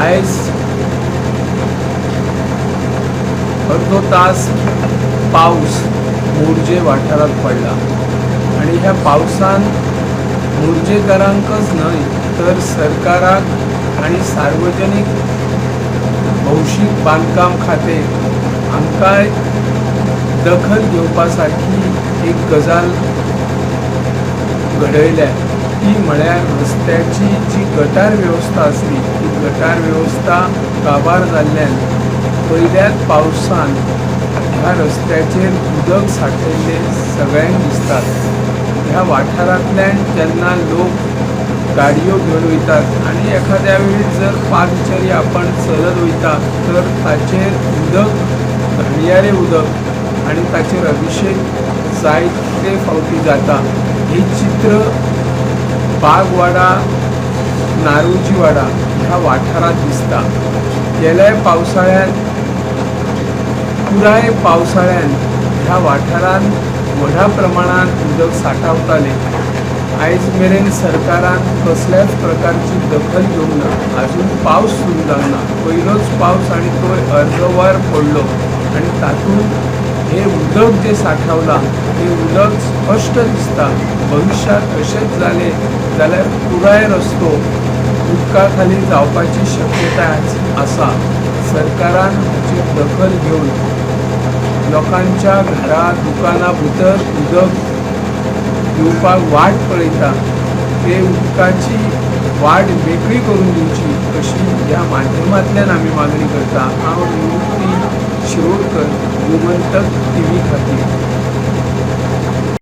आयज अर्दो तास पावस मोरजे वाठारांत पडला आनी ह्या पावसान मोरजेकारांकच न्हय तर सरकाराक आनी सार्वजनीक भौशीक बांदकाम खातें हांकांय दखल घेवपा सारकी एक गजाल घडयल्या. ती म्हळ्यार रस्त्याची जी गटार वेवस्था आसली ती गटार वेवस्था काबार जाल्ल्यान पयल्याच पावसान ह्या रस्त्याचेर उदक सांठयल्लें सगळ्यांक दिसतात. ह्या वाठारांतल्यान जेन्ना लोक गाडयो घेवन वयतात आनी एखाद्या वेळी जर पादचारी आपण चलत वयता तर ताचेर उदक, घाणयारें उदक आनी ताचेर अभिशेक जायते फावटी जाता. हें चित्र बागवाडा, नारोजीवाडा ह्या वाठारांत दिसता. गेल्या पावसाळ्यांत, पुराय पावसाळ्यांत ह्या वाठारांत व्हडा प्रमाणांत उदक सांठावतालें. आयज मेरेन सरकारान कसल्याच प्रकारची दखल घेवंक ना. आजून पावस सुरू जावंक ना. पयलोच पावस आनी तोय अर्दवर पडलो आनी तातूंत हें उदक जें सांठावलां तें उदक स्पश्ट दिसता. भविश्यांत अशेंच जालें जाल्यार पुराय रस्तो उदका खाली जावपाची शक्यताय आसा. सरकारान हाचेर दखल घेवन लोकांच्या घरा, दुकानां भितर उदक येवपाक वाट पळयता ते उदकाची वाट मेकळी करून दिवची अशी ह्या माध्यमांतल्यान आमी मागणी करता. हांव निवृत्ती शिरोडकर, गोमंतक टीव्ही खातीर.